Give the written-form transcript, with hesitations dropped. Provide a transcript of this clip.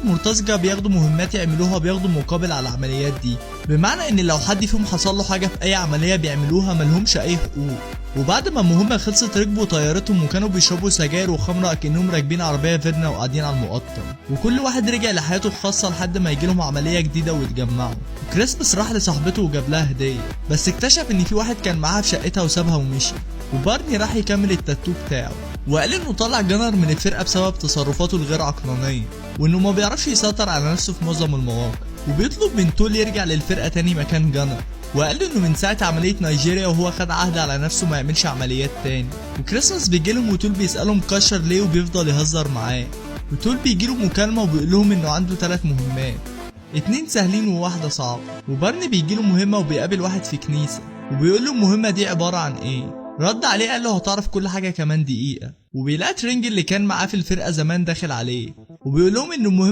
مرتزقة بياخدوا مهمات يعملوها، بياخدوا مقابل على العمليات دي، بمعنى ان لو حد فيهم حصل له حاجة في اي عملية بيعملوها ملهمش اي حقوق. وبعد ما المهمة خلصت ركبوا طيارتهم وكانوا بيشربوا سجاير وخمرة كأنهم راكبين عربية فيرنا وقاعدين على المقطم، وكل واحد رجع لحياته الخاصة لحد ما يجيلهم عملية جديدة ويتجمعوا. كريسماس راح لصاحبته وجاب لها هدية، بس اكتشف ان في واحد كان معاها في شقتها وسابها ومشي. وبارني راح يكمل التاتو بتاعه، وقال انه طلع جانر من الفرقة بسبب تصرفاته الغير عقلانية وانه ما بيعرفش يسيطر على نفسه في معظم المواقف، وبيطلب من تول يرجع للفرقة تاني مكان جانر، وقال له انه من ساعة عملية نيجيريا وهو خد عهد على نفسه ما يعملش عمليات تاني. وكريسماس بيجيلهم وتول بيسأله مكشر ليه وبيفضل يهزر معاه. وتول بيجيله مكالمة وبيقول لهم انه عنده 3 مهمات، 2 سهلين وواحدة صعبة. وبارني بيجيله مهمة وبيقابل واحد في كنيسة وبيقول له المهمة دي عبارة عن ايه، رد عليه قال له هتعرف كل حاجة كمان دقيقة. وبيلاقي ترينج اللي كان معاه في الفرقة زمان داخل عليه وبيقول لهم ان المهمة